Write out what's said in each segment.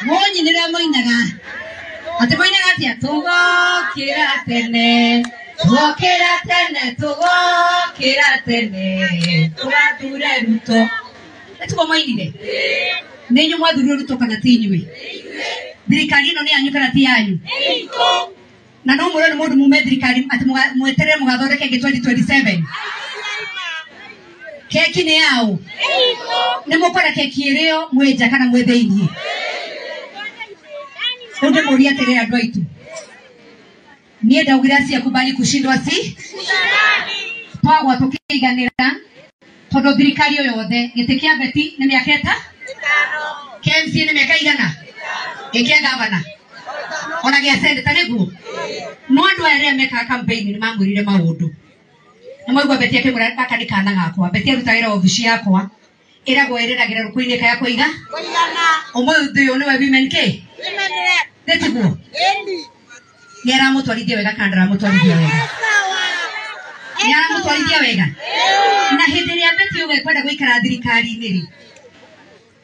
Mũnyinĩre moinaga. Atĩ moinaga atĩa? Tũgokĩra tene. Tũgokĩra tene, tũgokĩra tene. Tũgathure Ruto. Nĩ tiguo moinire? Nĩ inyuĩ mwathurire Ruto kana ti inyuĩ? Thirikari ĩno nĩ yanyu kana ti yanyu? Na no mwĩrwo nĩ mũndũ mume thirikari atĩ mweterere mũgathondeke ĩngĩ 2027. Keki nĩ yaũ? Nĩ mũkwenda keki ĩrĩo mwĩ nja kana mwĩ thĩiniĩ? Rĩu ndĩmũrie atĩrĩrĩ andũ aitũ, niĩ ndaugire asiyekubali kushindwa si twagwa tũkĩiganĩra tondũ thirikari ĩyo yothe gĩtĩ kĩa Beti nĩ mĩaka ĩta kĩa MCA nĩ mĩaka igana gĩkĩa gavana ona gĩa seneta nĩguo. No andũ aya rĩrĩa mekaga campaign nĩ mamwĩrire maũndũ nĩ mwaigua Beti akĩmwĩra gaka nĩ kana gakwa. Beti aruta wĩra obici yakwa ĩragwo ĩrĩragĩra rũkũ-inĩ kaya kũiga ũmũthĩ ũyũ nĩwe women k nĩ tiguo nĩ aramũtwarithia wega kana ndaramũtwarithia wega? Nĩ aramũtwarithia wega. Na hĩndĩ ĩrĩa Beti ũguo ekwenda gũikara thirikari-inĩ rĩ,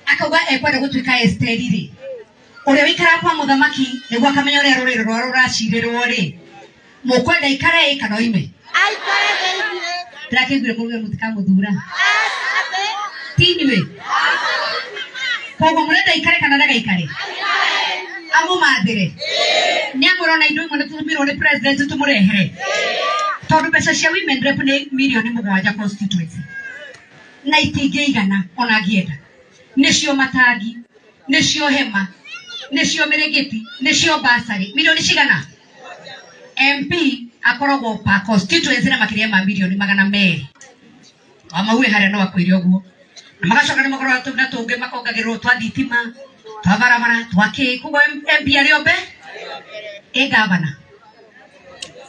akauga ekwenda gũtuĩka Esteri rĩ, ũrĩa ũikaraga kwa mũthamaki nĩguo akamenya ũrĩa rũrĩrĩ rwao rũracirĩrwo rĩ, mũkwenda ikare ĩ kana oime? Ndĩrakĩiguire mũruge mũtikamũthura ti inyuĩ, koguo mũrenda ikare kana ndagaikare? Amũmathĩre nĩ amũrona indo imwe nĩ tũtũmirwo nĩ president tũmũrehere, tondũ mbeca cia women rep nĩ mirioni 7 constituency na itingĩigana ona angĩenda. Nĩcio matangi, nĩcio hema, nĩcio mĩrĩngĩti, nĩcio basarĩ, mirioni cigana? MP akoragwo per constituency na makĩria ma mirioni 200. Wamaue harĩa no akwĩre ũguo, na magacoka nĩ makoragwo na tũngĩ makongagĩrĩrwo twa thitima, twa barabara, twa kĩ. Koguo MP arĩ o mbe ĩ gavana,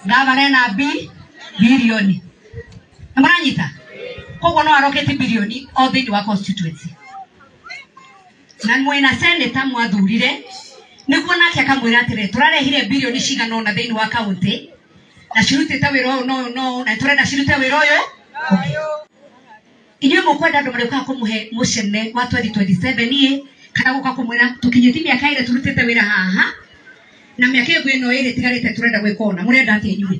gavana ena B bilioni na maranyita, koguo no aroketi bilioni o thĩinĩ wa constituency. Na mwĩna senator mwathurire nĩguo nake akamwĩra atĩrĩ, tũrarehire bilioni cigana ũna thĩinĩ wa kaunti na cirutĩte wĩra ũyũ na ũyũ na ũyũ, na tũrenda cirute wĩra ũyũ ũngĩ. Inyuĩ mũkwenda andũ marĩũkaga kũmũhe mũcene wa 2027 ĩ kana gũka kũmwĩra tũkinyĩtie mĩaka ĩrĩ tũrutĩte wĩra haha na mĩaka ĩyo ĩno ĩrĩ ĩtigarĩte tũrenda gwĩka ũna? Mũrenda atĩa inyuĩ?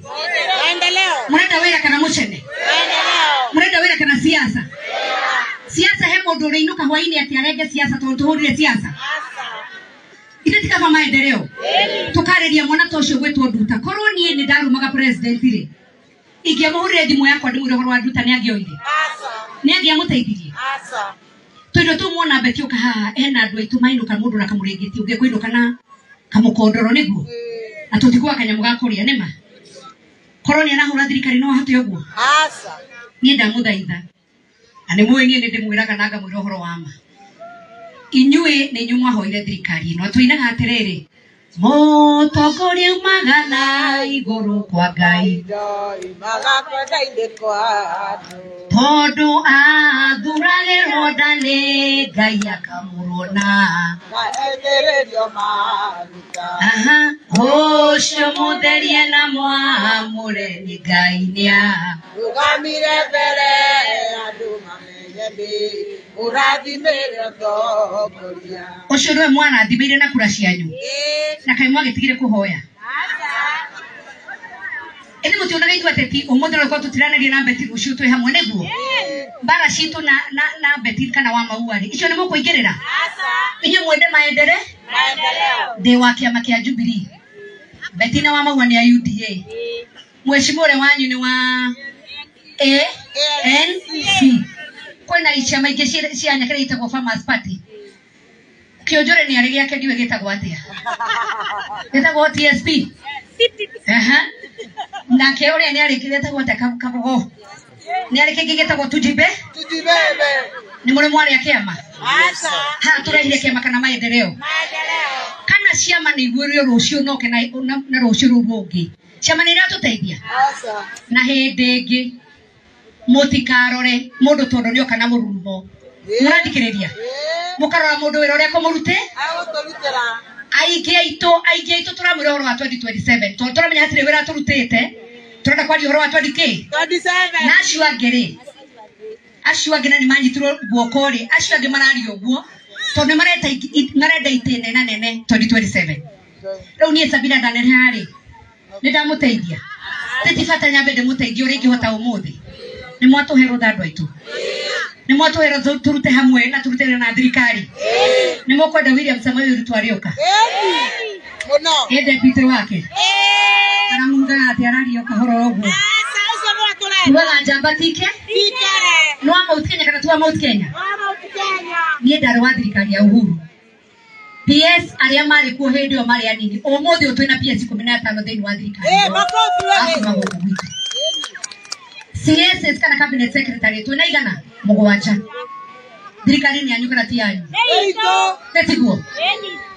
Mũrenda wĩra kana mũcene? Mũrenda wĩra kana siasa? Siasa he mũndũ ũrĩinũka hwainĩ atĩ arenge siasa tondũ tũhũrire siasa? Ithe ti kaba maendeleo tũkarĩria mwana ta ũcio gwĩtwo Nduta. Korwo niĩ nĩ ndarumaga president rĩ, ingĩamũhũrire thimũ yakwa ndĩmwĩre ũhoro wa Nduta, nĩ angĩoire? Nĩ angĩamũteithirie? Tondũ tũu mwona Beti ũka haha ena andũ aitũ mainũka mũndũ na kamũrĩngĩti ũngĩ kũinũka na kamũkondoro nĩguo na tũtikuwa kanyamũ ga kũrĩa. Nĩma korwo nĩ arahũra thirikari no ahote ũguo. Niĩ ndamũthaitha na nĩ mũĩ niĩ nĩ ndĩmwĩraga na ngamwĩra ũhoro wa ma. Inyuĩ nĩ inyuĩ mwahoire thirikari ĩno. Tũinaga atĩrĩrĩ, mũtongoria umaga na igũrũ kwa Ngai, tondũ athuragĩrwo nda nĩ Ngai akamũrwo na aha ũcio mũtherie na mwamũre nĩ Ngai nĩa Rũgamire mbere andũ mamenye nĩ ũrathimĩre ũtongoria. Ũcio nĩwe mwarathimĩire na kura cianyu na kaĩ mwagĩtigire kũhoya? Ĩndĩ mũtionaga ithuĩ ateti ũmũthĩ no gũkorwo tũtiranaria na Beti, rũciũ twĩ hamwe nĩguo mbara citũ na Beti kana wa Maua rĩ, icio nĩ mũkũingĩrĩra inyuĩ mwende maendere. Ndĩ wa kĩama kĩa Jubilee, Beti na wa Maua nĩ a UDA, mheshimiwa ũrĩa wanyu nĩ wa ANC. Kwĩna ciama ingĩ cia nyakĩrĩa itagwo Farmers Party. Kĩonjore nĩ arĩ gĩake, ndiũĩ gĩtagwo atĩa, gĩtagwo TSP. Aha. Nake ũrĩa nĩ arĩ gĩtagwo atĩa, Kabogo nĩ arĩ kĩngĩ gĩtagwo Tujibe. Tujibebe. Nĩ mũrĩ mwarĩa kĩama ha tũrehire kĩama kana maendeleo kana ciama nĩ iguĩrĩo rũciũ noke na rũciũ rũu rũngĩ ciama nĩ iratũteithia. Na hĩndĩ ĩngĩ mũtikarore mũndũ tondũ nĩoka na mũrurumo. Mũrathikĩrĩria? Mũkarora mũndũ wĩra ũrĩa kũmũrute. Agũtũrutĩra. Aingĩ aitũ tũramwĩra ũhoro wa 2027 tondũ tũramenya hatirĩ wĩra tũrutĩte, tũrenda kwaria ũhoro wa 20 k 27. Na acio angĩ rĩ, acio angĩ na nĩ manyitirwo guoko rĩ, acio angĩ mararia ũguo. Tondu marenda itĩ nene nene 2027. Rĩu niĩ Sabina ndaneneha rĩ, nĩ ndamũteithia. Tĩtibata nyambe ndĩmũteithie ũrĩa ingĩhota ũmũthĩ. Nĩ mwatũhe rũtha andũ aitũ. Nĩ mwatũhe rũtha tũrute hamwe na tũrute wĩra na thirikari. Nĩ mũkwenda William Samoei Ruto arĩũka. Mũno. Ĩ deputy wake. Kana mugaga atĩ araria kahora ũguo. Aca ũcio nĩ watũrehe. Tugaga njamba tike. Tikere. Nĩ wa Mount Kenya kana ti wa Mount Kenya? Wa Mount Kenya. Niĩ ndarĩ wa thirikari ya Uhuru. PS arĩa marĩ kuo hĩndĩ ĩyo marĩ anini. Ũmũthĩ ũyũ twĩna PS 15 thĩinĩ wa thirikari. Eh, makofi wewe. Akuma gũkũ gwitũ. CSS kana cabinet secretary twĩna igana mũgwanja. Thirikari nĩ yanyu kana ti yanyu? Itũ. Nĩ tiguo?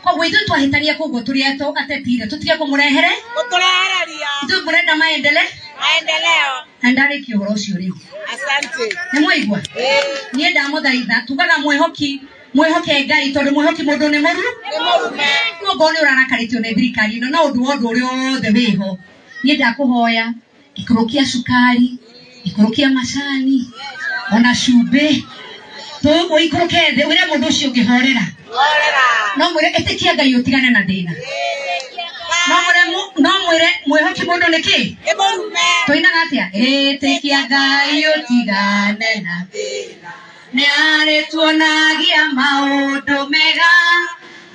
Koguo ithuĩ twahĩtania koguo tũrĩ atetire tũtige kũmũrehere. Gũtũrehereria. Ithuĩ mũrenda maendele. Maendeleo. Na ndarĩkia ũhoro ũcio rĩu. Asante. Nĩ mwaigua? Niĩ ndamũthaitha tugaga mwĩhoki mwĩhoke Ngai tondũ mwĩhoki mũndũ nĩ mũru. Nĩ mũrume. Okorwo nĩ ũrarakarĩtio nĩ thirikari ĩno na ũndũ wa ũndũ ũrĩa wothe wĩho, niĩ ndakũhoya gĩkũrũ kĩa cukari, gĩkũrũ kĩa macani, ona cumbĩ, ũikũrũke thĩ wĩre mũndũ ũcio ũngĩhorera. Horera. No mwĩre ĩtĩkia Ngai ũtigane na thĩna. No mwĩre mwĩhoki mũndũ nĩ kĩ? Nĩ mũrume. Tũinaga atĩa? Ĩtĩkia Ngai ũtigane na thĩna. Nĩ arĩtuonagia maũndũ mega,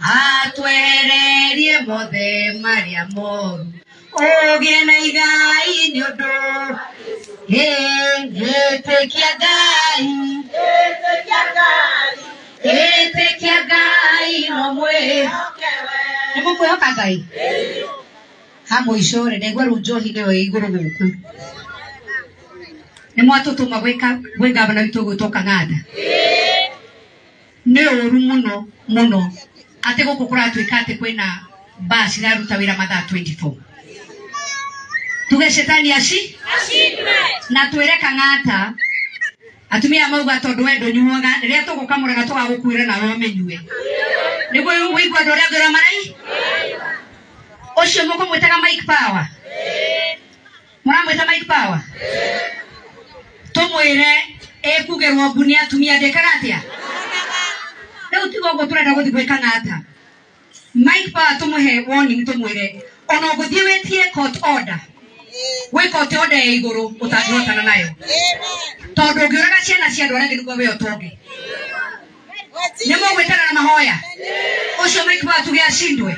atwehererie mothe marĩa moru. Ũgĩe na igai nĩ ũndũ. Ĩtĩkia Ngai. Ĩtĩkia Ngai. Ĩtĩkia Ngai no mwĩhoke. Nĩ mũkwĩhoka Ngai? Ha mũico rĩ, ndaigua rĩu njohi nĩyo ĩ igũrũ gũkũ. Nĩ mwatũtũma gwĩ gavana witũ ũgwĩtwo Kang'anda. Nĩ ũru mũno mũno atĩ gũkũ kũratuĩka atĩ kwĩna mbaa ciraruta wĩra mathaa 24. Tuge shetani aci na twĩre Kang'ata atumia mauga tondũ we ndũnyuaga rĩrĩa tũgũkamũraga tũgagũkuĩra nawe ũmĩnyue. Nĩguo wĩigua andũ arĩa angĩ ũrĩa marai? Ũcio mũkũmwĩtaga Mike Power. Mũramwĩta Mike Power? Tũmwĩre ĩkugĩrwo mbu nĩ atumia ndĩkaga atĩa? Rĩu tiga ũguo tũrenda gũthiĩ gwĩ Kang'ata. Mike Power tũmũhe warning tũmwĩre ona ũgũthiĩ wĩtie court order. Gwĩ court order ya igũrũ ũtangĩhotana nayo. Tondũ ũngĩũraga ciana cia andũ arĩa angĩ nĩguo we ũtonge. Nĩ mũgwĩtana na mahoya. Ũcio Mike Power tuge acindwe.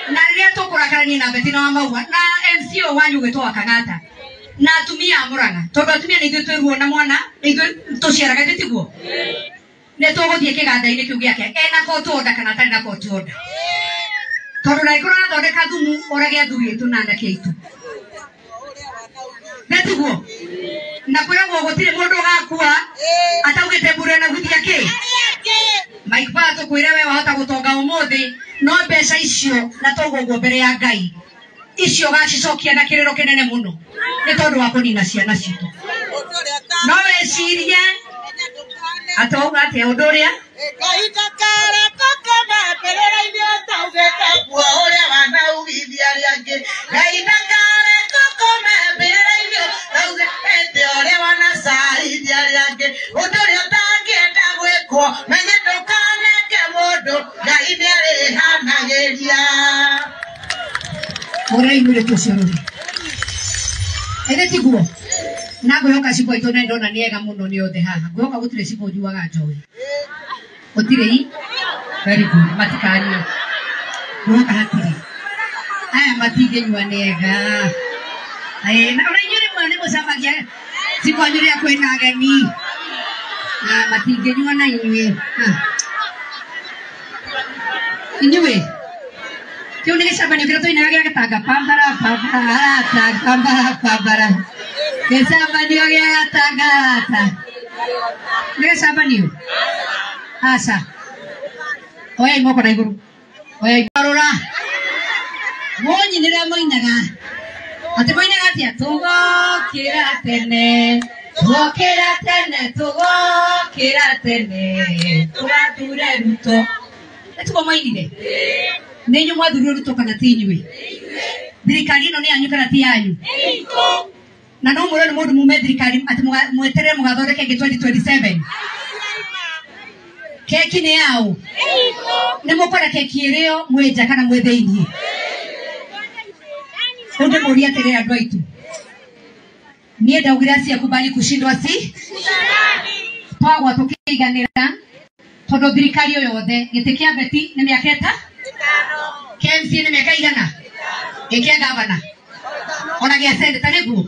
Na rĩrĩa tũkũrakarania na Bettina wa Maua na MCO wanyu ũgwĩtwo wa Kang'ata na atumia a Mũrang'a tondũ atumia nĩ ithuĩ twĩruo na mwana nĩ ithuĩ tũciaraga ithuĩ tiguo nĩ tũgũthiĩ kĩganda-inĩ kĩu gĩake ena court order kana atarĩ na court order tondũ ndangĩkorwo arathondeka thumu orage athuri aitũ na anake aitũ nĩ tiguo na kwĩragwo gũtirĩ mũndũ ũgakua ataugĩte mbura na guthia kĩ. Mike Power tũkwĩre we wahota gũtonga ũmũthĩ no mbeca icio na tauga ũguo mbere ya Ngai icio ũgacicokia na kĩrĩro kĩnene mũno nĩ tondũ wa kũnina ciana citũ. No wecirie atauga atĩa ũndũ ũrĩa Kahinda karĩa tũkũmambĩrĩra-inĩ ũtaugĩte kuo ũrĩa wanaugithia arĩa angĩ. Kahinda karĩa tũkũmambĩrĩra-inĩ ũtaugĩte ũrĩa wanacaithia arĩa angĩ. Ũndũ ũrĩa ũtangĩenda gwĩkwo menye ndũkaneke mũndũ Ngai nĩarĩhanagĩria. Ũrĩa mũirĩtu ũcio rũrĩ. Ĩrĩ tiguo? Na ngwĩhoka cibũ aitũ nĩ ndona nĩ ega mũno nĩ othe haha. Ngwĩhoka gũtirĩ cibũ ũnyuaga njohi. Gũtirĩ i? Very good. Matikanyue. Ngwĩhoka hatirĩ. Aya matingĩnyua nĩ ega. Na ona inyuĩ rĩmwe nĩ mũcamagia cibũ anyu rĩrĩa kwĩna ageni. Na matingĩnyua na inyuĩ. Inyuĩ. Kĩu nĩ gĩcabanio kĩrĩa tũinaga gĩa gĩtanga pambara pambara pambara pambara. Gĩcabanio gĩa gatangata. Nĩ gĩcabanio? Aca. Oyai moko na igũrũ. Oyai rora. Mũnyinĩre mũinaga. Atĩ mũinaga atĩa? Tũgokĩra tene. Tũgokĩra tene, tũgokĩra tene. Tũgathure Ruto. Nĩ tiguo moinire? Nĩ inyuĩ mwathurire Ruto kana ti inyuĩ? Thirikari ĩno nĩ yanyu kana ti yanyu? Na no mwĩrwo nĩ mũndũ mume thirikari atĩ mweterere mũgathondeke ĩngĩ 2027. Keki nĩ yaũ? Nĩ mũkwenda keki ĩrĩo mwĩ nja kana mwĩ thĩiniĩ? Rĩu ndĩmũrie atĩrĩrĩ andũ aitũ, niĩ ndaugire asiyekubali kushindwa si twagwa tũkĩiganĩra tondũ thirikari ĩyo yothe gĩtĩ kĩa Beti nĩ mĩaka ĩta kĩa MCA nĩ mĩaka igana gĩkĩa gavana ona gĩa seneta nĩguo.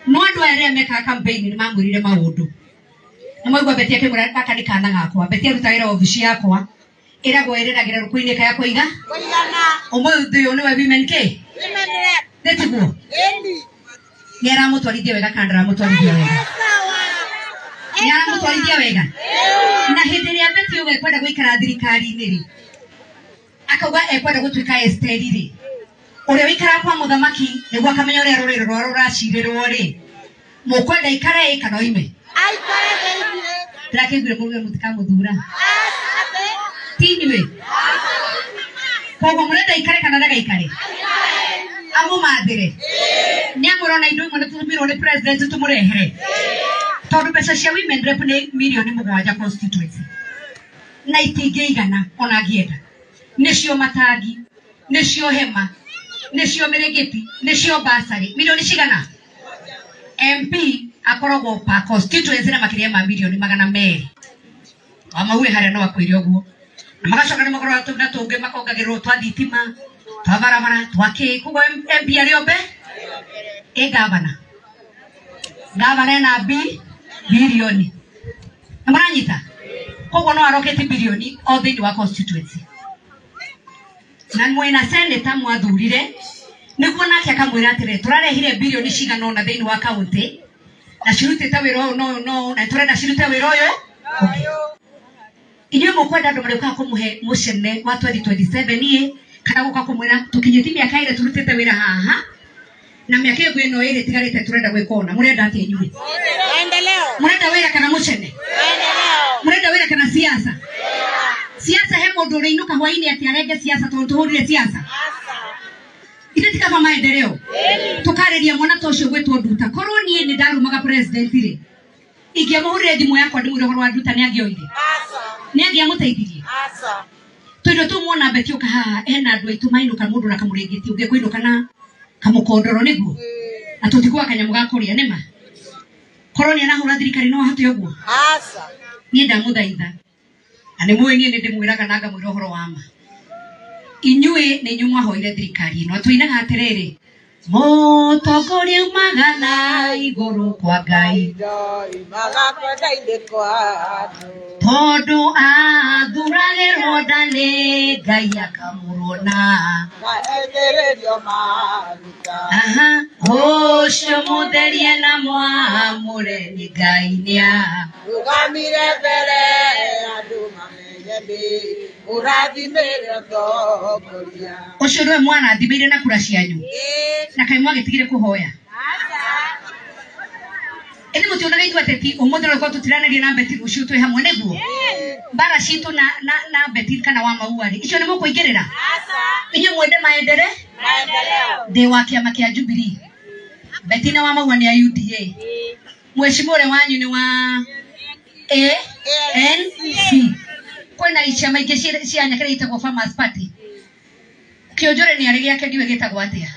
No andũ aya rĩrĩa mekaga campaign nĩ mamwĩrire maũndũ na mwaigua Beti akĩmwĩra gaka nĩ kana gakwa. Beti aruta wĩra obici yakwa ĩragwo ĩrĩragĩra rũkũ-inĩ kaya kũiga ũmũthĩ ũyũ nĩwe women k nĩ tiguo nĩ aramũtwarithia wega kana ndaramũtwarithia wega? Nĩ aramũtwarithia wega. Na hĩndĩ ĩrĩa Beti ũguo ekwenda gũikara thirikari-inĩ rĩ, akauga ekwenda gũtuĩka Esteri rĩ, ũrĩa ũikaraga kwa mũthamaki nĩguo akamenya ũrĩa rũrĩrĩ rwao rũracirĩrwo rĩ, mũkwenda aikare ĩ kana oime? Ndĩrakĩiguire mũruge mũtikamũthura ti inyuĩ. Koguo mũrenda aikare kana ndagaikare? Amũmathĩre nĩ amũrona indo imwe nĩtũtũmirwo nĩ president tũmũrehere tondũ mbeca cia women rep nĩ mirioni 7 constituency na itingĩigana ona angĩenda. Nĩcio matangi, nĩcio hema, nĩcio mĩrĩngĩti, nĩcio basarĩ, mirioni cigana? MP akoragwo per constituency na makĩria ma mirioni 200. Wamaue harĩa no akwĩre ũguo. Na magacoka nĩ makoragwo na tũngĩ makongagĩrĩrwo twa thitima, twa barabara, twa kĩ. Koguo MP arĩ ombe ĩ gavana. Gavana ena B bilioni. Nĩ maranyita? Koguo no aroketi bilioni o thĩinĩ wa constituency. Na mwĩna seneta mwathurire nĩguo nake akamwĩra atĩrĩ tũrarehire bilioni cigana ũna thĩinĩ wa kaunti na cirutĩte wĩra ũyũ no no na tũrenda cirute wĩra ũyũ ũngĩ. Inyuĩ mũkwenda andũ marĩũkaga kũmũhe mũcene wa 2027 ĩ kana gũka kũmwĩra tũkinyĩtie mĩaka ĩrĩ tũrutĩte wĩra haha na mĩaka ĩngĩ ĩno ĩrĩ ĩtigarĩte tũrenda gwĩka ũna. Mũrenda atĩa inyuĩ? Mũrenda wĩra kana mũcene? Mũrenda wĩra kana siasa? Siasa he mũndũ ũrĩinũka hwainĩ atĩ arenge siasa tondũ tũhũrire siasa. Ithe ti kaba maendeleo tũkarĩria mwana ta ũcio gwĩtwo Nduta. Korwo niĩ nĩ ndarumaga president rĩ, ingĩamũhũrire thimũ yakwa ndĩmwĩre ũhoro wa Nduta nĩ angĩoire, nĩ angĩamũteithirie. Tondũ tũu mwona Beti ũka haha hena andũ aitũ mainũka mũndũ na kamũrĩngĩti ũngĩ kũinũka na kamũkondoro nĩguo na tũtikuaga kanyamũ ga kũrĩa nĩma. Korwo nĩ arahũra thirikari no ahote ũguo. Niĩ ndamũthaitha na nĩ mũĩ niĩ nĩ ndĩmwĩraga na ngamwĩra ũhoro wa ma. Inyuĩ nĩ inyuĩ mwahoire thirikari ĩno. Tũinaga atĩrĩrĩ, mũtongoria umaga na igũrũ kwa Ngai tondũ athuragĩrwo nda nĩ Ngai akamũrwo na aha ũcio mũtherie na mwamũre nĩ Ngai nĩa Rũgamire mbere andũ mamenye nĩ ũrathimĩre ũtongoria. Ũcio nĩwe mwarathimĩire na kura cianyu na kaĩ mwagĩtigire kũhoya. Ĩndĩ mũtionaga ithuĩ ateti ũmũthĩ no gũkorwo tũtiranaria na Beti rũciũ twĩ hamwe nĩguo mbara citũ na Beti kana wa Maua rĩ, icio nĩ mũkũingĩrĩra? Inyuĩ mwende maendere ndĩ wa kĩama kĩa Jubilee, Beti na wa Maua nĩ a UDA, mheshimiwa ũrĩa wanyu nĩ wa ANC. Kwĩna ciama ingĩ cia nyakĩrĩa itagwo Farmers Party. Kĩonjore nĩ arĩ gĩake ndiũĩ gĩtagwo atĩa,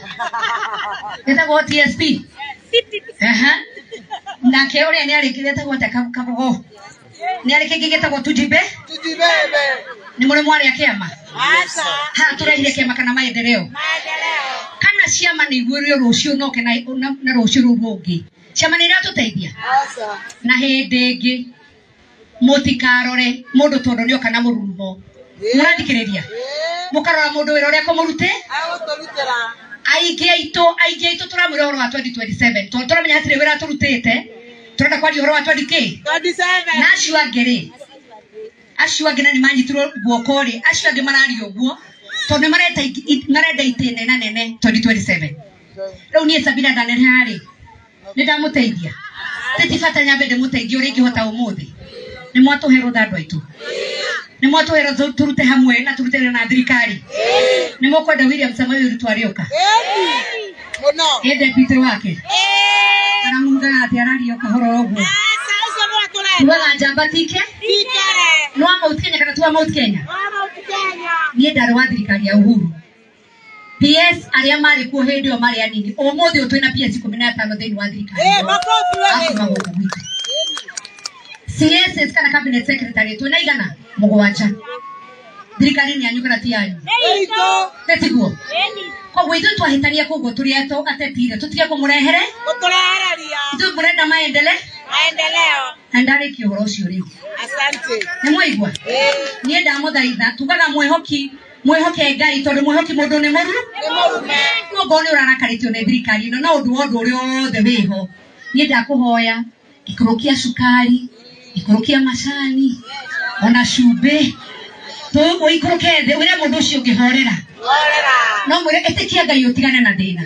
gĩtagwo TSP. Aha. Nake ũrĩa nĩ arĩ gĩtagwo atĩa Kabogo nĩ arĩ kĩngĩ gĩtagwo Tujibe. Tujibebe. Nĩ mũrĩ mwarĩa kĩama haha tũrehire kĩama kana maendeleo kana ciama nĩ iguĩrwo rũciũ noke na rũciũ rũu rũngĩ. Ciama nĩ iratũteithia na hĩndĩ ĩngĩ mũtikarore mũndũ tondũ nĩoka na mũrurumo. Mũrathikĩrĩria? Mũkarora mũndũ wĩra ũrĩa ekũmũrutĩ. Aingĩ aitũ tũramwĩra ũhoro wa 2027 tondũ tũramenya hatirĩ wĩra tũrutĩte, tũrenda kwaria ũhoro wa 20 kĩ na acio angĩ rĩ, acio angĩ na nĩ manyitirwo guoko rĩ, acio angĩ mararia ũguo tondũ nĩ marenda itĩ nene nene 2027. Rĩu niĩ Sabina ndaneneha rĩ, nĩ ndamũteithia. Ti bata nyambe ndĩmũteithie ũrĩa ingĩhota ũmũthĩ. Nĩ mwatũhe rũtha andũ aitũ, nĩ mwatũhe rũtha tũrute hamwe na tũrute wĩra na thirikari. Nĩ mũkwenda William Samoei Ruto arĩũka ĩ deputy wake kana mugaga atĩ araria kahora ũguo tugaga njamba tike Nĩ wa Mount Kenya kana ti wa Mount Kenya? Niĩ ndarĩ wa thirikari ya Uhuru. PS arĩa marĩ kuo hĩndĩ ĩyo marĩ anini, ũmũthĩ ũyũ twĩna PS 15 thĩinĩ wa thirikari. Akuma gũkũ gwitũ. CSS kana cabinet secretary twĩna igana 7. Thirikari nĩ yanyu kana ti yanyu? Nĩ tiguo? Koguo ithuĩ twahĩtania koguo tũrĩ atetire tũtige kũmũrehere ithuĩ mũrenda maendeleo na ndarĩkia ũhoro ũcio rĩu. Nĩ mwaigua? Niĩ ndamũthaitha tugaga mwĩhoki mwĩhoke Ngai tondũ mwĩhoki mũndũ nĩ mũru no ngorwo nĩ ũrarakarĩtio nĩ thirikari ĩno na ũndũ wa ũndũ ũrĩa wothe wĩho, niĩ ndakũhoya ikũrũkia cukari, ikũrũkia macani ona cumbĩ, ũikũrũke thĩ wĩre mũndũ ũcio ũngĩ horera. No mwĩre ĩtĩkia Ngai ũtigane na thĩna.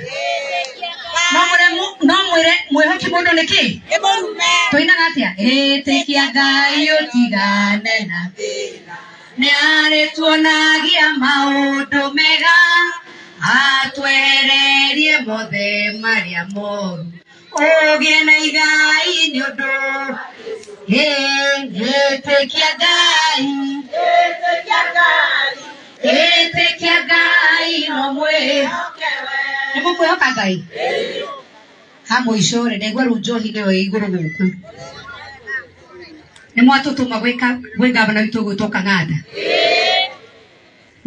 No mwĩre mwĩhoki mũndũ nĩ kĩ tũinaga atĩa? Ĩtĩkia Ngai ũtigane na thĩna, nĩ arĩtuonagia maũndũ mega, atwehererie mothe marĩa moru, ũgĩe na igai nĩ ũndũ ĩtĩkia Ngai, ĩtĩkia Ngai no nĩ mũkwĩhoka Ngai. Ha mũico rĩ, ndaigua rĩu njohi nĩyo ĩ igũrũ gũkũ. Nĩ mwatũtũma gwĩka gwĩ gavana witũ ũgwĩtwo Kang'anda.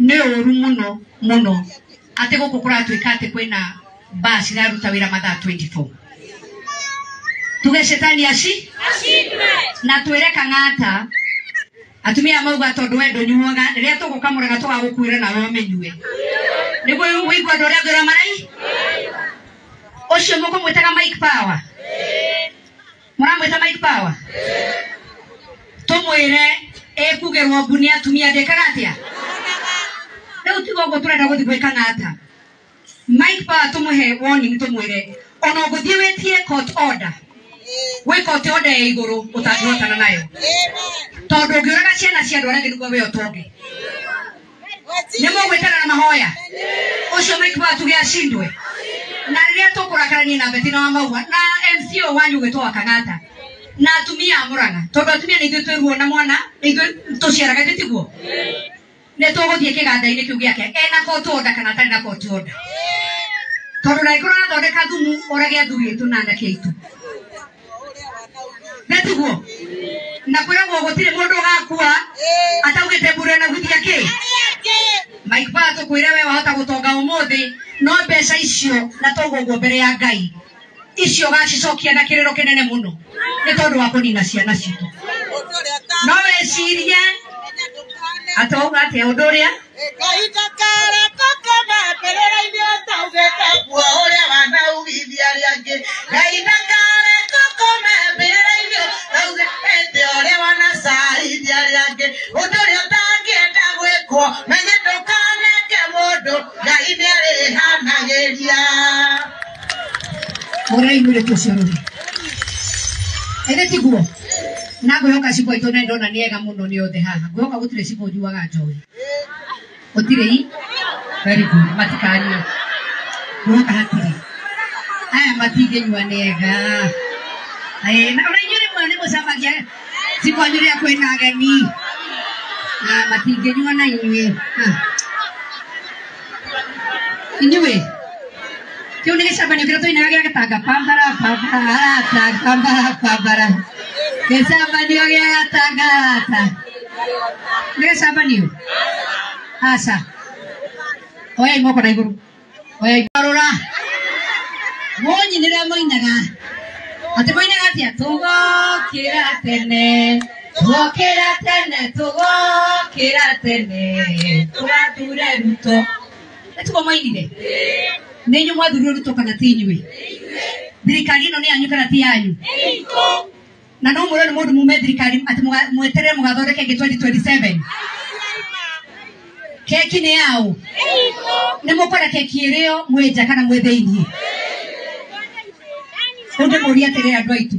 Nĩ ũru mũno mũno atĩ gũkũ kũratuĩka atĩ kwĩna baa ciraruta wĩra mathaa 24. Tuge shetani aci na twĩre Kang'ata atumia mauga tondũ we ndũnyuaga, rĩrĩa tũgũkamũraga tũgagũkuĩra nawe ũmĩnyue nĩguo wĩigua andũ arĩa angĩ ũrĩa marai ũcio mũkũmwĩtaga Mike Power, mũramwĩta Mike Power, tũmwĩre ĩkugĩrwo mbu nĩ atumia ndĩkaga atĩa. Rĩu tiga ũguo tũrenda gũthiĩ gwĩ Kang'ata. Mike Power tũmũhe warning, tũmwĩre ona ũgũthiĩ wĩtie court order, gwĩ court order ya igũrũ ũtangĩhotana nayo, tondũ ũngĩũraga ciana cia andũ arĩa angĩ nĩguo we ũtonge. Nĩ mũgwĩtana na mahoya ũcio Mike Power tuge acindwe, na rĩrĩa tũkũrakarania na Bettina wa Maua na MCO wanyu ũgwĩtwo wa Kang'ata na atumia a Mũrang'a, tondũ atumia nĩ ithuĩ twĩruo na mwana, nĩ ithuĩ tũciaraga, ithuĩ tiguo nĩ tũgũthiĩ kĩganda-inĩ kĩu gĩake ena court order kana atarĩ na court order, tondũ ndangĩkorwo arathondeka thumu ũrage athuri aitũ na anake aitũ, nĩ tiguo? Na kwĩragwo gũtirĩ mũndũ ũgakua ataugĩte mbura na guthia kĩ. Mike Power tũkwĩre we wahota gũtonga ũmũthĩ, no mbeca icio na toguo ũguo mbere ya Ngai icio ũgacicokia na kĩrĩro kĩnene mũno nĩ tondũ wa kũnina ciana citũ. No wecirie atĩ wauga atĩa ũndũ ũrĩa Kahinda karĩa gakoma mbĩrĩra-inĩ ũtaugĩte kuo ũrĩa wanaugithia arĩa angĩ. Kahinda karĩa gakoma mbĩrĩra-inĩ ũtaugĩte ũrĩa wanacaithia arĩa angĩ. Ũndũ ũrĩa ũtangĩenda gwĩkwo menye ndũkaneke mũndũ, Ngai nĩarĩhanagĩria. Ũrĩa mũirĩtu ũcio rũrĩ ĩrĩ tiguo na ngwĩhoka cibũ aitũ na ndona nĩ ega mũno nĩ othe haha, ngwĩhoka gũtirĩ cibũ ũnyuaga njohi, gũtirĩ i very good, matikanyue, ngwĩhoka hatirĩ aya matingĩnyua nĩ ega. Na ona inyuĩ rĩmwe nĩ mũcamagia cibũ anyu rĩrĩa kwĩna ageni na matingĩnyua na inyuĩ. Inyuĩ kĩu nĩ gĩcambanio kĩrĩa tũinaga gĩa gĩtanga pambara pambara pambara pambara, gĩcambanio gĩa gatangata nĩ gĩcambanio aca. Oyai moko na igũrũ, oyai rũra mũnyinĩre moinaga atĩ moinaga atĩa, tũgokĩra tene, tũgokĩra tene, tũgokĩra tene tũgathure Ruto. Nĩ tiguo moinire? Nĩ inyuĩ mwathurire Ruto kana ti inyuĩ? Thirikari ĩno nĩ yanyu kana ti yanyu? Na no mwĩrwo nĩ mũndũ mume thirikari atĩ mweterere mũgathondeke ĩngĩ 2027. Keki nĩ yaũ? Nĩ mũkwenda keki ĩrĩo mwĩ nja kana mwĩ thĩiniĩ? Rĩu ndĩmũrie atĩrĩrĩ andũ aitũ,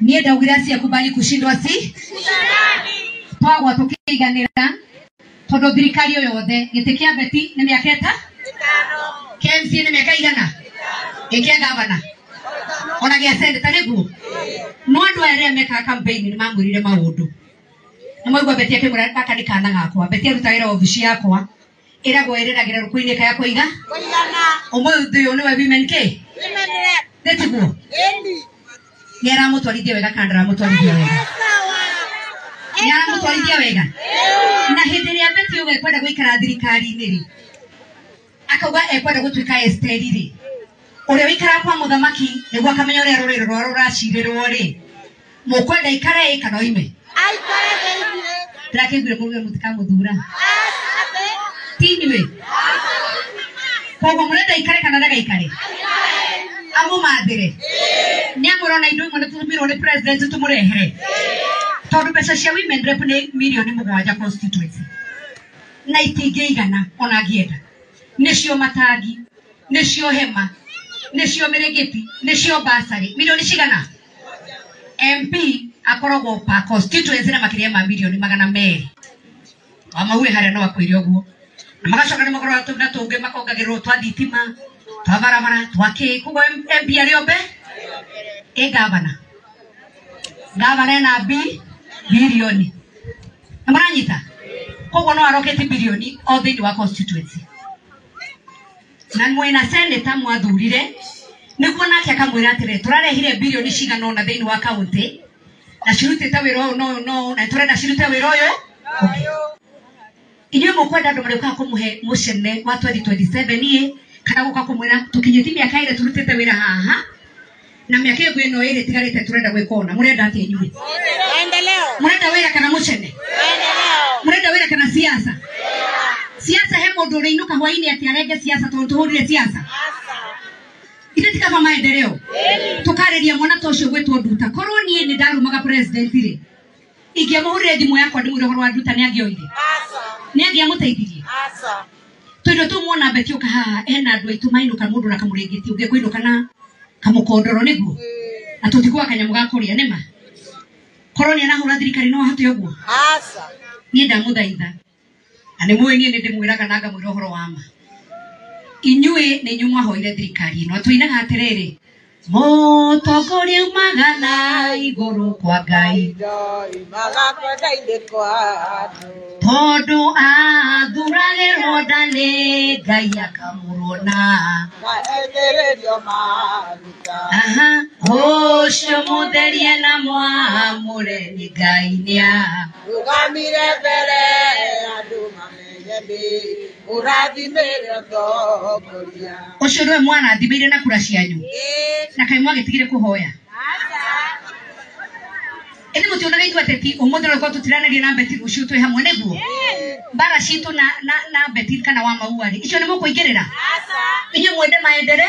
niĩ ndaugire asiyekubali kushindwa si twagwa tũkĩiganĩra, tondũ thirikari ĩyo yothe gĩtĩ kĩa Beti nĩ mĩaka ĩta, kĩa MCA nĩ mĩaka igana, gĩkĩa gavana ona gĩa seneta nĩguo. No andũ aya arĩa mekaga campaign nĩ mamwĩrire maũndũ Na mwaigua Betty akĩmwĩra gaka nĩ kana gakwa. Betty aruta wĩra obici yakwa. Ĩragwo ĩrĩragĩra rũkũ-inĩ kaya kũiga. Kũigana. Ũmũthĩ ũyũ nĩwe women K. Women rep. Nĩ tiguo? Ĩni. Nĩ aramũtwarithia wega kana ndaramũtwarithia wega? Nĩ aramũtwarithia wega? Na hĩndĩ ĩrĩa Betty auga ekwenda gũikara thirikari-inĩ rĩ, akauga ekwenda gũtuĩka Esteri rĩ, ũrĩa ũikaraga kwa mũthamaki nĩguo akamenya ũrĩa rũrĩrĩ rwao rũracirĩrwo rĩ, mũkwenda aikare ĩ kana oime? Aikare thĩiniĩ. Ndĩrakĩiguire mũruge mũtikamũthura. Ti inyuĩ? Koguo mũrenda aikare kana ndagaikare? Amũmathĩre. Nĩ amũrona indo imwe nĩtũtũmirwo nĩ president tũmũrehere. Tondũ mbeca cia women rep nĩ mirioni 7 constituency. Na itingĩigana ona angĩenda. Nĩcio matangi, nĩcio hema, nĩcio mĩrĩngĩti, nĩcio basarĩ. Mirioni cigana? MP akoragwo per constituency na makĩria ma mirioni 200. Wamaue harĩa no akwĩre ũguo. Na magacoka nĩ makoragwo na tũngĩ makongagĩrĩrwo twa thitima, twa barabara, twa kĩ. Koguo MP arĩ o mbe? Ĩ gavana. Gavana ena bilioni. Na maranyita? Koguo no aroketi bilioni o thĩinĩ wa constituency. Na mwĩna senator mwathurire nĩguo nake akamwĩra atĩrĩrĩ, tũrarehire bilioni cigana ũna thĩinĩ wa county na cirutĩte wĩra ũyũ no no na tũrenda cirute wĩra ũyũ ũngĩ. Inyuĩ mũkwenda andũ marĩũkaga kũmũhe mũcene wa 2027 ĩ kana gũka kũmwĩra tũkinyĩtie mĩaka ĩrĩ tũrutĩte wĩra haha na mĩaka ĩngĩ ĩno ĩrĩ ĩtigarĩte tũrenda gwĩka ũna. Mũrenda atĩa inyuĩ? Maendeleo. Mũrenda wĩra kana mũcene? Maendeleo. Mũrenda wĩra kana siasa? Siasa he mũndũ ũrĩinũka hwainĩ atĩ arenge siasa tondũ tũhũrire siasa. Ithe ti kaba maendeleo. Tũkarĩria mwana ta ũcio gwĩtwo Nduta. Korwo niĩ nĩ ndarumaga president rĩ, ingĩamũhũrĩre thimũ yakwa ndĩmwĩre ũhoro wa Nduta nĩ angĩoire. Nĩ angĩamũteithirie. Tondũ tũu muona Betty ũka haha ena andũ aitũ mainũka mũndũ na kamũrĩngĩti ũngĩ kũinũka na kamũkondoro nĩguo. Na tũtikuaga kanyamũ ga kũrĩa nĩma. Korwo nĩ arahũra thirikari no ahote ũguo. Niĩ ndamũthaitha. Na nĩ mũĩ niĩ nĩ ndĩmwĩraga na ngamwĩra ũhoro wa ma. Inyuĩ nĩ inyuĩ mwahoire thirikari ĩno. Tũinaga atĩrĩrĩ, mũtongoria umaga na igũrũ kwa Ngai. Tondũ athuragĩrwo nda nĩ Ngai akamũrwo na. Aha, ũcio mũtherie na mwamũre nĩ Ngai nĩa. Rũgamire mbere andũ mamenye nĩ ũrathimĩre ũtongoria. Ũcio nĩwe mwarathimĩire na kura cianyu. Na kaĩ mwagĩtigire kũhoya? Ĩndĩ mũtionaga ithuĩ ateti ũmũthĩ no gũkorwo tũtiranaria na Betty rũciũ twĩ hamwe nĩguo? Mbara citũ na Betty kana wa Maua rĩ, icio nĩ mũkũingĩrĩra? Inyuĩ mwende maendere?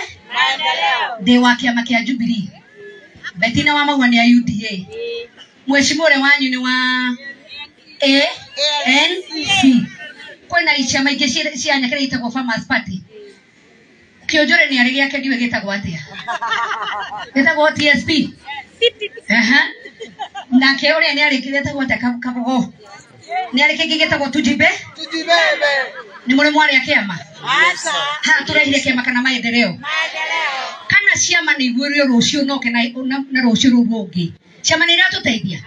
Ndĩ wa kĩama kĩa Jubilee. Betty na wa Maua nĩ a UDA. Mheshimiwa ũrĩa wanyu nĩ wa ANC. Kwĩna ciama ingĩ cia nyakĩrĩa itagwo Farmers Party. Kĩonjore nĩ arĩ gĩake ndiũĩ gĩtagwo atĩa. Gĩtagwo TSP. Aha. Nake ũrĩa nĩ arĩ gĩtagwo atĩa Kabogo. Nĩ arĩ kĩngĩ gĩtagwo Tujibe. Tujibebe. Nĩ mũrĩ mwarĩa kĩama? Haha tũrehire kĩama kana maendeleo? Kana ciama nĩ iguĩrwo rũciũ noke na rũciũ rũu rũngĩ. Ciama nĩ iratũteithia?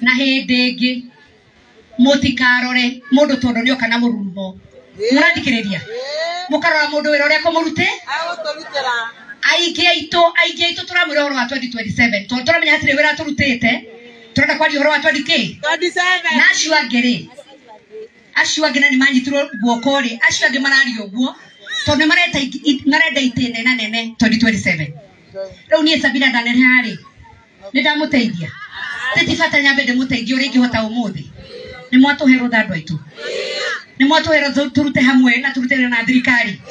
Na hĩndĩ ĩngĩ mũtikarore mũndũ tondũ nĩoka na mũrurumo. Mũrathikĩrĩria? Mũkarora mũndũ wĩra ũrĩa akũmũrute? Aingĩ aitũ tũramwĩra ũhoro wa 2027 tondũ tũramenya hatirĩ wĩra tũrutĩte, tũrenda kwaria ũhoro wa 20K. Na acio angĩ rĩ, acio angĩ na nĩ manyitirwo guoko rĩ, acio angĩ mararia ũguo tondũ nĩ marenda itĩ nene nene 2027. Rĩu niĩ Sabina ndaneneha rĩ, nĩ ndamũteithia. Ti bata nyambe ndĩmũteithie ũrĩa ingĩhota ũmũthĩ. Nĩ mwatũhe rũtha andũ aitũ. Nĩ mwatũhe rũtha tũrute hamwe na tũrute wĩra na thirikari.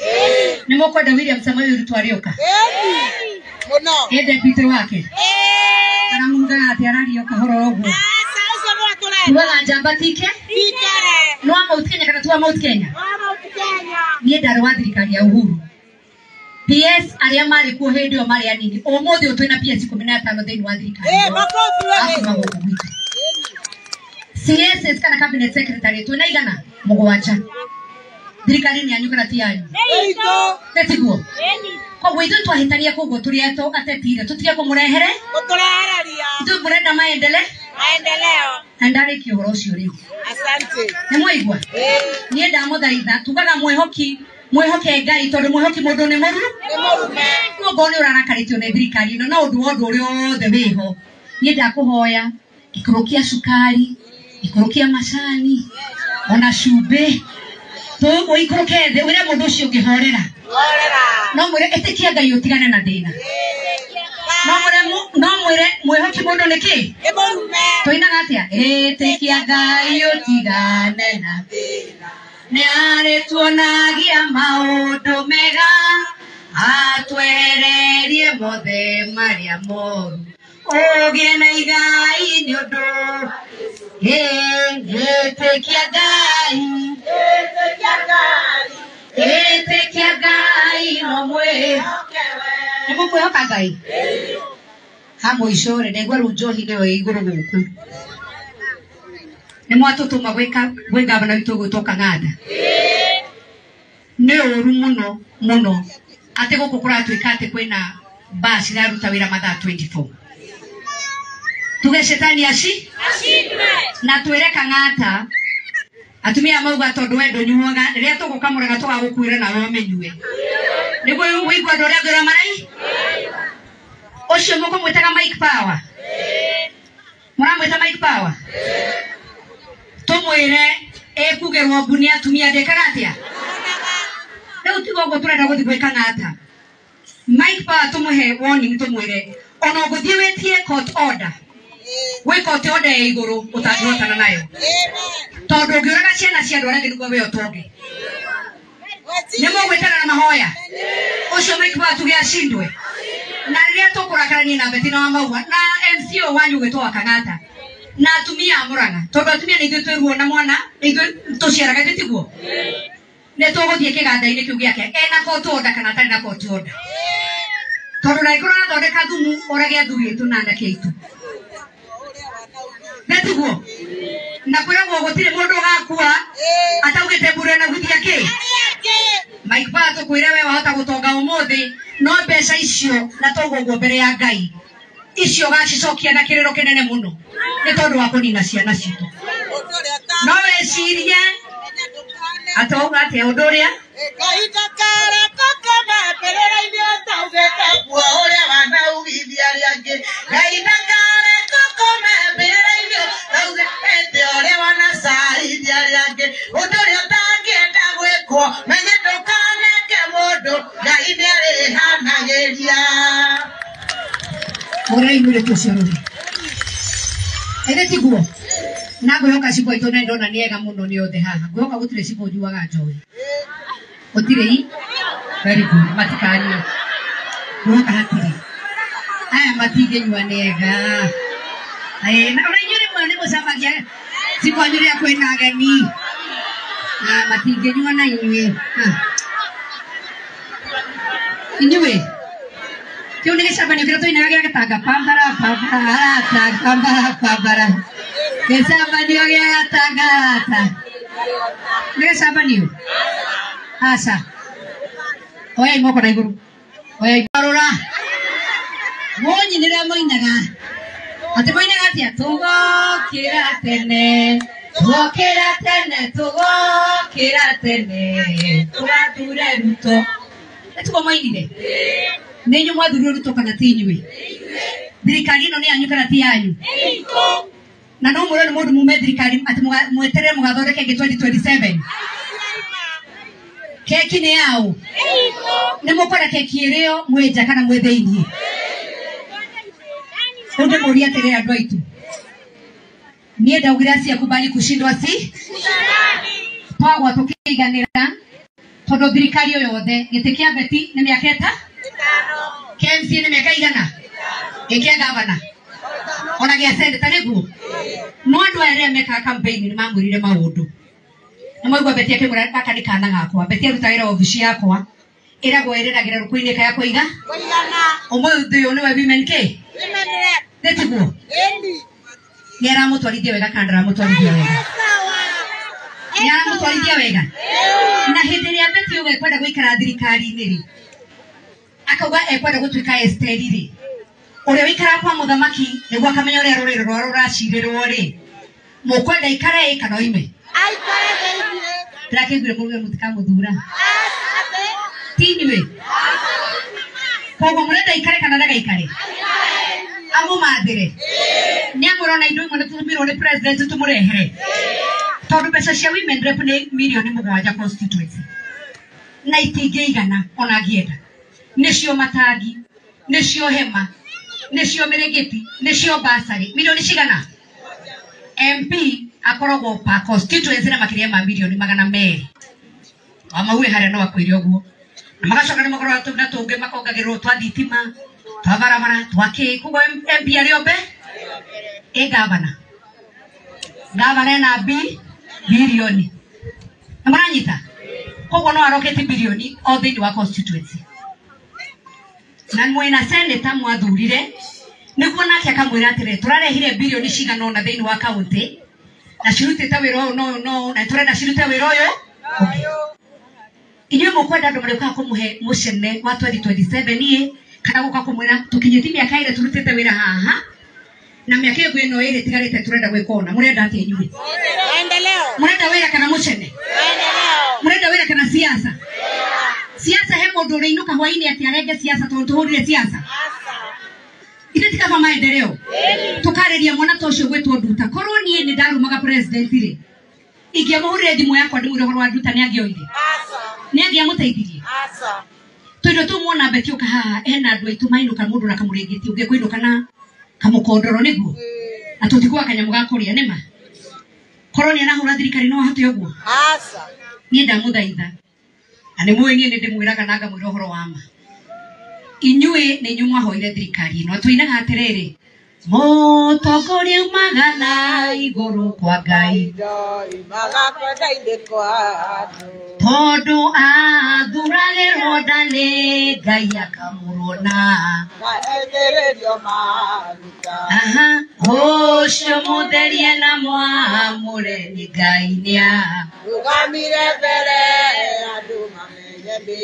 Nĩ mũkwenda William Samoei Ruto arĩũka? Ĩ deputy wake? Kana mugaga atĩ araria ũkahoro ũguo? Tugaga njamba tike? Nĩ wa Mount Kenya kana ti wa Mount Kenya? Niĩ ndarĩ wa thirikari ya Uhuru. PS arĩa marĩ kuo hĩndĩ ĩyo marĩ anini. Ũmũthĩ ũyũ twĩna PS 15 thĩinĩ wa thirikari. Akuma gũkũ gwitũ. CSS kana cabinet secretary twĩna igana 7. Thirikari nĩ yanyu kana ti yanyu? Nĩ tiguo? Koguo ithuĩ twahĩtania koguo tũrĩ ateti rĩ, tũtige kũmũrehere? Ithuĩ mũrenda maendele? Maendeleo. Na ndarĩkia ũhoro ũcio rĩu. Asante. Nĩ mwaigua? Niĩ ndamũthaitha tugaga mwĩhoki mwĩhoke Ngai tondũ mwĩhoki mũndũ nĩ mũru. Nĩ mũrume. Okorwo nĩ ũrarakarĩtio nĩ thirikari ĩno na ũndũ wa ũndũ ũrĩa wothe wĩho, niĩ ndakũhoya gĩkũrũ kĩa cukari, gĩkũrũ kĩa macani, ona cumbĩ, ũikũrũke thĩ wĩre mũndũ ũcio ũngĩ horera. Horera. No mwĩre ĩtĩkia Ngai ũtigane na thĩna. No mwĩre mwĩhoki mũndũ nĩ kĩ? Nĩ mũrume. Tũinaga atĩa? Ĩtĩkia Ngai ũtigane na thĩna. Nĩ arĩtuonagia maũndũ mega, atwehererie mothe marĩa moru. Ũgĩe na igai nĩ ũndũ. Ĩtĩkia Ngai. Ĩtĩkia Ngai. Ĩtĩkia Ngai no mwĩhoke. Nĩ mũkwĩhoka Ngai? Ha mũico rĩ, ndaigua rĩu njohi nĩyo ĩ igũrũ gũkũ. Nĩ mwatũtũma gwĩ gavana witũ ũgwĩtwo Kang'anda. Nĩ ũru mũno mũno atĩ gũkũ kũratuĩka atĩ kwĩna mbaa ciraruta wĩra mathaa 24. Tuge cetani aci ashindwe. Na twĩre Kang'ata atumia mauga tondũ we ndũnyuaga, rĩrĩa tũgũkamũraga tũgagũkuĩra nawe ũmĩnyue. Nĩguo wĩigua andũ arĩa angĩ ũrĩa marai? Ũcio mũkũmwĩtaga Mike Power. Mũramwĩta Mike Power? Tũmwĩre ĩkugĩrwo mbu nĩ atumia ndĩkaga atĩa? Rĩu tiga ũguo tũrenda gũthiĩ gwĩ Kang'ata. Mike Power tũmũhe warning tũmwĩre ona ũgũthiĩ wĩtie court order. Gwĩ court order ya igũrũ ũtangĩhotana nayo. Tondũ ũngĩũraga ciana cia andũ arĩa angĩ nĩguo we ũtonge. Nĩ mũgwĩtana na mahoya. Ũcio Mike Power tuge acindwe. Na rĩrĩa tũkũrakarania na Betty na wa Maua na MCO wanyu ũgwĩtwo wa Kang'ata na atumia a Mũrang'a tondũ atumia nĩ ithuĩ twĩruo na mwana nĩ ithuĩ tũciaraga ithuĩ tiguo nĩ tũgũthiĩ kĩganda-inĩ kĩu gĩake ena court order kana atarĩ na court order tondũ ndangĩkorwo arathondeka thumu orage athuri aitũ na anake aitũ nĩ tiguo na kwĩragwo gũtirĩ mũndũ ũgakua ataugĩte mbura na guthia kĩ. Mike Power tũkwĩre we wahota gũtonga ũmũthĩ no mbeca icio na toguo ũguo mbere ya Ngai icio ũgacicokia na kĩrĩro kĩnene mũno nĩ tondũ wa kũnina ciana citũ. No wecirie atĩ wauga atĩa ũndũ ũrĩa Kahinda karĩa gakoma mbĩrĩra-inĩ ũtaugĩte kuo ũrĩa wanaugithia arĩa angĩ. Kahinda karĩa gakoma mbĩrĩra-inĩ ũtaugĩte ũrĩa wanacaithia arĩa angĩ. Ũndũ ũrĩa ũtangĩenda gwĩkwo menye ndũkaneke mũndũ Ngai nĩarĩhanagĩria. Ũrĩa mũirĩtu ũcio rũrĩ ĩrĩ tiguo na ngwĩhoka cibũ aitũ na ndona nĩ ega mũno nĩ othe haha ngwĩhoka gũtirĩ cibũ ũnyuaga njohi gũtirĩ i very good matikanyue ngwĩhoka hatirĩ aya matingĩnyua nĩ ega na ona inyuĩ rĩmwe nĩ mũcamagia cibũ anyu rĩrĩa kwĩna ageni na matingĩnyua na inyuĩ inyuĩ kĩu nĩ gĩcabanio kĩrĩa tũinaga gĩa gĩtanga pambara pambara pambara pambara gĩcabanio gĩa gatangata nĩ gĩcabanio aca oyai moko na igũrũ oyai rora mũnyinĩre mũinaga atĩ mũinaga atĩa tũgokĩra tene tũgokĩra tene tũgokĩra tene tũgathure Ruto nĩ tiguo moinire nĩ inyuĩ mwathurire Ruto kana ti inyuĩ thirikari ĩno nĩ yanyu kana ti yanyu na no mwĩrwo nĩ mũndũ mume thirikari atĩ mweterere mũgathondeke ĩngĩ 2027 keki nĩ yaũ nĩ mũkwenda keki ĩrĩo mwĩ nja kana mwĩ thĩiniĩ rĩu ndĩmũrie atĩrĩrĩ andũ aitũ niĩ ndaugire asiyekubali kushindwa si twagwa tũkĩiganĩra tondũ thirikari ĩyo yothe gĩtĩ kĩa Betty nĩ mĩaka ĩta kĩa MCA nĩ mĩaka igana gĩkĩa gavana ona gĩa seneta nĩguo no andũ aya arĩa mekaga campaign nĩ mamwĩrire maũndũ na maigua Betty akĩmwĩra gaka nĩ kana gakwa Betty aruta wĩra obici yakwa ĩragwo ĩrĩragĩra rũkũ-inĩ kaya kũiga ũmũthĩ ũyũ nĩwe women kĩ nĩ tiguo nĩ aramũtwarithia wega kana ndaramũtwarithia wega nĩ aramũtwarithia wega na hĩndĩ ĩrĩa Betty uga ekwenda gũikara thirikari-inĩ rĩ akauga ekwenda gũtuĩka Esteri rĩ Ũrĩa wĩikaraga kwa mũthamaki nĩguo akamenya ũrĩa rũrĩrĩ rwao rũracirĩrwo rĩ, mũkwenda ikare ĩ kana oime? Aikare thĩinĩ. Ndĩrakĩiguire mũruge mũtikamũthura. Ti inyuĩ? Koguo mũrenda ikare kana ndagaikare? Amũmathĩre. Nĩ amũrona indo imwe nĩtũtũmirwo nĩ president tũmũrehere. Tondũ mbeca cia women rep nĩ mirioni 7 constituency. Na itingĩigana ona angĩenda. Nĩcio matangi, nĩcio hema, nĩcio mĩrĩngĩti, nĩcio basarĩ. Mirioni cigana? MP akoragwo per constituency na makĩria ma mirioni 200. Wamaue harĩa no akwĩre ũguo. Na magacoka nĩ makoragwo na tũngĩ makongagĩrĩrwo twa thitima, twa barabara, twa kĩ. Koguo MP arĩ ombe ĩ gavana. Gavana ena B bilioni. Na mũranyita? Koguo no aroketi bilioni o thĩinĩ wa constituency. Na mwĩna senator mwathurire nĩguo nake akamwĩra atĩrĩrĩ, tũrarehire bilioni cigana ũna thĩinĩ wa county na cirutĩte wĩra ũyũ na ũyũ na ũyũ na tũrenda cirute wĩra ũyũ ũngĩ. Inyuĩ mũkwenda andũ marĩũkaga kũmũhe mũcene wa 2027 ĩ, kana gũka kũmwĩra tũkinyĩtie mĩaka ĩrĩ tũrutĩte wĩra haha na mĩaka ĩngĩ ĩno ĩrĩ ĩtigarĩte tũrenda gwĩka ũna. Mũrenda atĩa inyuĩ? Maendeleo. Mũrenda wĩra kana mũcene? Maendeleo. Mũrenda wĩra kana siasa? Siasa he mũndũ ũrĩinũka hwainĩ atĩ arenge siasa tondũ tũhũrire siasa. Ithe ti kaba maendeleo. Tũkarĩria mwana ta ũcio gwĩtwo Nduta. Korwo niĩ nĩ ndarumaga president rĩ, ingĩamũhũrĩre thimũ yakwa ndĩmwĩre ũhoro wa Nduta nĩ angĩoire. Nĩ angĩamũteithirie. Tondũ tũu mwona Betty ũka haha ena andũ aitũ mainũka mũndũ na kamũrĩngĩti ũngĩ kũinũka na kamũkondoro nĩguo. Na tũtikuaga kanyamũ ga kũrĩa nĩma. Korwo nĩ arahũra thirikari no ahote ũguo. Niĩ ndamũthaitha. Na nĩ mũĩ niĩ nĩ ndĩmwĩraga na ngamwĩra ũhoro wa ma. Inyuĩ nĩ inyuĩ mwahoire thirikari ĩno. Tũinaga atĩrĩrĩ, mũtongoria umaga na igũrũ kwa Ngai. Tondũ athuragĩrwo nda nĩ Ngai akamũrwo na. Aha, ũcio mũtherie na mwamũre nĩ Ngai nĩa. Rũgamire mbere andũ mamenye nĩ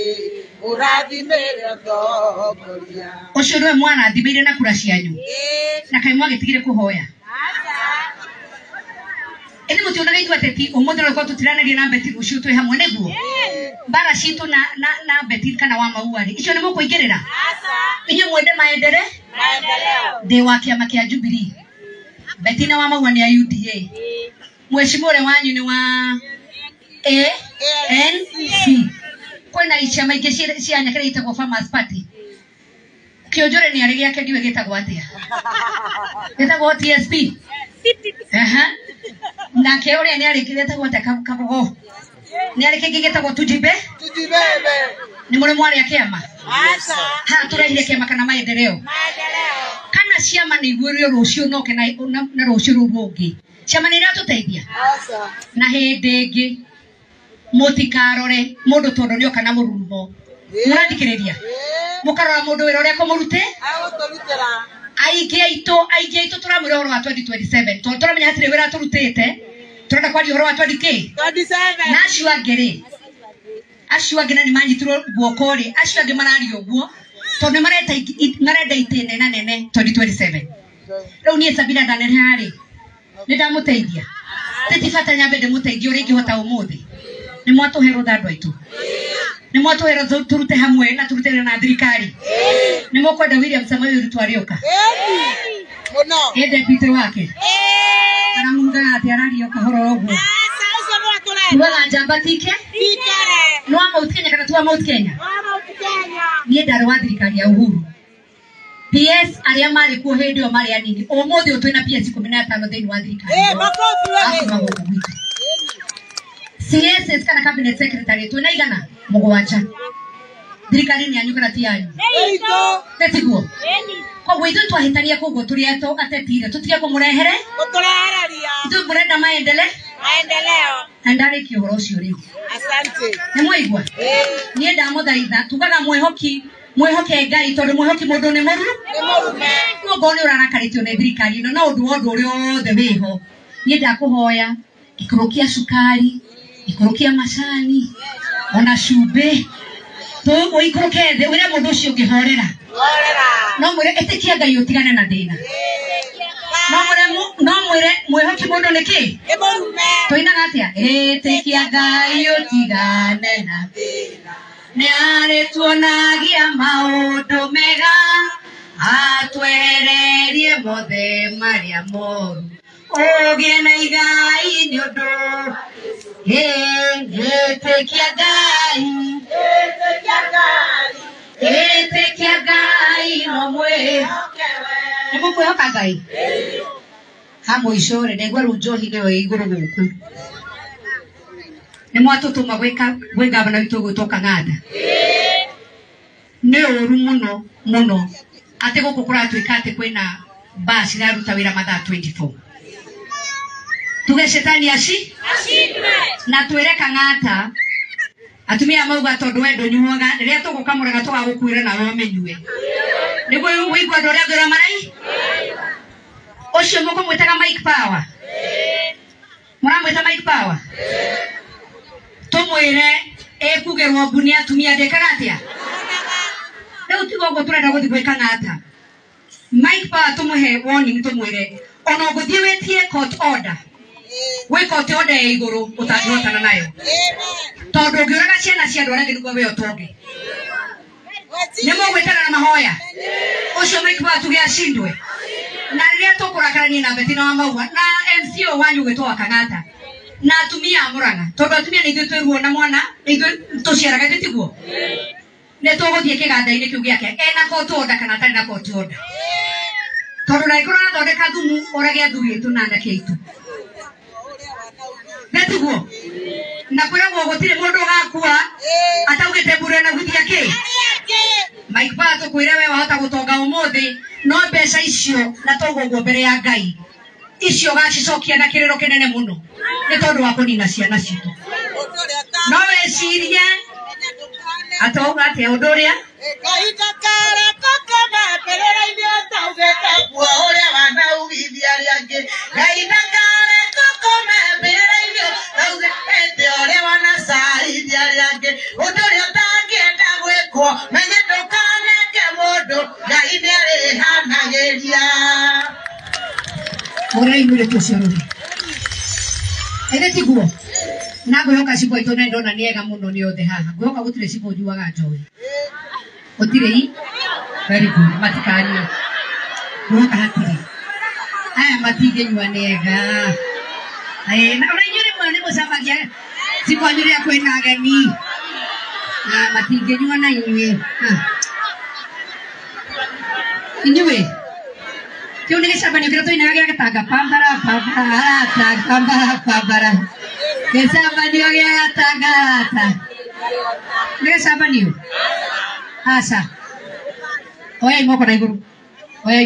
ũrathimĩre ũtongoria. Ũcio nĩwe mwarathimĩire na kura cianyu. Na kaĩ mwagĩtigire kũhoya? Ĩndĩ mũtionaga ithuĩ ateti ũmũthĩ no gũkorwo tũtiranaria na Betty rũciũ twĩ hamwe nĩguo? Mbara citũ na Betty kana wa Maua rĩ, icio nĩ mũkũingĩrĩra? Inyuĩ mwende maendere? Ndĩ wa kĩama kĩa Jubilee. Betty na wa Maua nĩ a UDA. Mheshimiwa ũrĩa wanyu nĩ wa ANC. Kwĩna ciama ingĩ cia nyakĩrĩa itagwo Farmers Party. Kĩonjore nĩ arĩ gĩake ndiũĩ gĩtagwo atĩa. Gĩtagwo TSP. Aha. Nake ũrĩa nĩ arĩ gĩtagwo atĩa Kabogo. Nĩ arĩ kĩngĩ gĩtagwo Tujibe. Tujibebe. Nĩ mũrĩ mwarĩa kĩama? Haha tũrehire kĩama kana maendeleo? Kana ciama nĩ iguĩrwo rũciũ noke na rũciũ rũu rũngĩ. Ciama nĩ iratũteithia? Na hĩndĩ ĩngĩ mũtikarore mũndũ tondũ nĩoka na mũrurumo. Mũrathikĩrĩria? Mũkarora mũndũ wĩra ũrĩa akũmũrute? Aingĩ aitũ tũramwĩra ũhoro wa 2027 tondũ tũramenya hatirĩ wĩra tũrutĩte, tũrenda kwaria ũhoro wa 20K. Na acio angĩ rĩ, acio angĩ na nĩ manyitirwo guoko rĩ, acio angĩ mararia ũguo tondũ nĩ marenda itĩ nene nene 2027. Rĩu niĩ Sabina ndaneneha rĩ, nĩ ndamũteithia. Ti bata nyambe ndĩmũteithie ũrĩa ingĩhota ũmũthĩ. Nĩ mwatũhe rũtha andũ aitũ. Nĩ mwatũhe rũtha tũrute hamwe na tũrute wĩra na thirikari. Nĩ mũkwenda William Samoei Ruto arĩũka? Ĩ deputy wake? Kana mugaga atĩ araria ũkahoro ũguo? Tugaga njamba tike? Nĩ wa Mount Kenya kana ti wa Mount Kenya? Niĩ ndarĩ wa thirikari ya Uhuru. PS arĩa marĩ kuo hĩndĩ ĩyo marĩ anini. Ũmũthĩ ũyũ twĩna PS 15 thĩinĩ wa thirikari. Akuma gũkũ gwitũ. CSS kana cabinet secretary twĩna igana 7. Thirikari nĩ yanyu kana ti yanyu? Nĩ tiguo? Koguo ithuĩ twahĩtania koguo tũrĩ ateti rĩ, tũtige kũmũrehere? Ithuĩ mũrenda maendele? Na ndarĩkia ũhoro ũcio rĩu. Nĩ mwaigua? Niĩ ndamũthaitha, tugaga mwĩhoki, mwĩhoke Ngai tondũ mwĩhoki mũndũ nĩ mũru. No ngorwo nĩ ũrarakarĩtio nĩ thirikari ĩno na ũndũ wa ũndũ ũrĩa wothe wĩho. Niĩ ndakũhoya ikũrũkia cukari, ikũrũkia macani, ona cumbĩ. Ũikũrũke thĩ, wĩre mũndũ ũcio ũngĩ horera. No mwire itikia Ngai utigane na thina. No mwire mwihoki mundu niki? Tuinaga atia? Itikia Ngai utigane na thina. Nĩ arĩtuonagia maũndũ mega, atwehererie mothe marĩa moru, ũgĩe na igai nĩ ũndũ. Ĩtĩkia Ngai, ĩtĩkia Ngai no mwĩhoke. Nĩ mũkwĩhoka Ngai? Ha mũico rĩ, ndaigua rĩu njohi nĩyo ĩ igũrũ gũkũ. Nĩ mwatũtũma gwĩ gavana witũ ũgwĩtwo Kang'ata. Nĩ ũru mũno mũno atĩ gũkũ kũratuĩka atĩ kwĩna mbaa ciraruta wĩra mathaa 24. Tuge shetani aci na twĩre Kang'ata atumia mauga tondũ we ndũnyuaga, rĩrĩa tũgũkamũraga tũgagũkuĩra nawe ũmĩnyue. Nĩguo wĩigua andũ arĩa angĩ ũrĩa marai? Ũcio mũkũmwĩtaga Mike Power. Mũramwĩta Mike Power? Tumwire ekugerwo mbu nĩ atumia ndĩkaga atĩa? Rĩu tiga ũguo tũrenda gũthiĩ gwĩ Kang'ata. Mike Power tũmũhe warning tũmwĩre ona ũgũthiĩ wĩtie court order. Gwĩ court order ya igũrũ ũtangĩhotana nayo. Tondũ ũngĩũraga ciana cia andũ arĩa angĩ nĩguo we ũtonge. Nĩ mũgwĩtana na mahoya. Ũcio Mike Power tuge acindwe. Na rĩrĩa tũkũrakarania na Bettina wa Maua na MCO wanyu ũgwĩtwo wa Kang'ata. Na atumia a Murang'a tondũ atumia nĩ ithuĩ twĩruo na mwana nĩ ithuĩ tũciaraga ithuĩ tiguo nĩ tũgũthiĩ kĩganda-inĩ kĩu gĩake ena court order kana atarĩ na court order tondũ ndangĩkorwo arathondeka thumu orage athuri aitũ na anake aitũ nĩ tiguo na kwĩragwo gũtirĩ mũndũ ũgakua ataugĩte mbura na guthia kĩ. Mike Power tũkwĩre we wahota gũtonga ũmũthĩ no mbeca icio na toguo ũguo mbere ya Ngai icio gacicokia na kĩrĩro kĩnene mũno nĩ tondũ wa kũnina ciana citũ. No wecirie atauga atĩa ũndũ ũrĩa Kahinda karĩa gakoma mbĩrĩra-inĩ ũtaugĩte kuo ũrĩa wanaugithia arĩa angĩ. Kahinda karĩa gakoma mbĩrĩra-inĩ ũtaugĩte ũrĩa wanacaithia arĩa angĩ. Ũndũ ũrĩa ũtangĩenda gwĩkwo menya ndũkaneke mũndũ Ngai nĩarĩhanagĩria. Ũrĩa mũirĩtu ũcio rũrĩ ĩrĩ tiguo na ngwĩhoka cibũ aitũ na ndona nĩ ega mũno nĩ othe haha ngwĩhoka gũtirĩ cibũ ũnyuaga njohi gũtirĩ i very good matikanyue ngwĩhoka hatirĩ aya matingĩnyua nĩ ega. Na ona inyuĩ rĩmwe nĩ mũcamagia cibũ anyu rĩrĩa kwĩna ageni na matingĩnyua na inyuĩ. Inyuĩ kĩu nĩ gĩcambanio kĩrĩa tũinaga gĩa gĩtanga pambara pambara pambara pambara gĩcambanio gĩa gatangata nĩ gĩcambanio aca oyai moko na igũrũ oyai.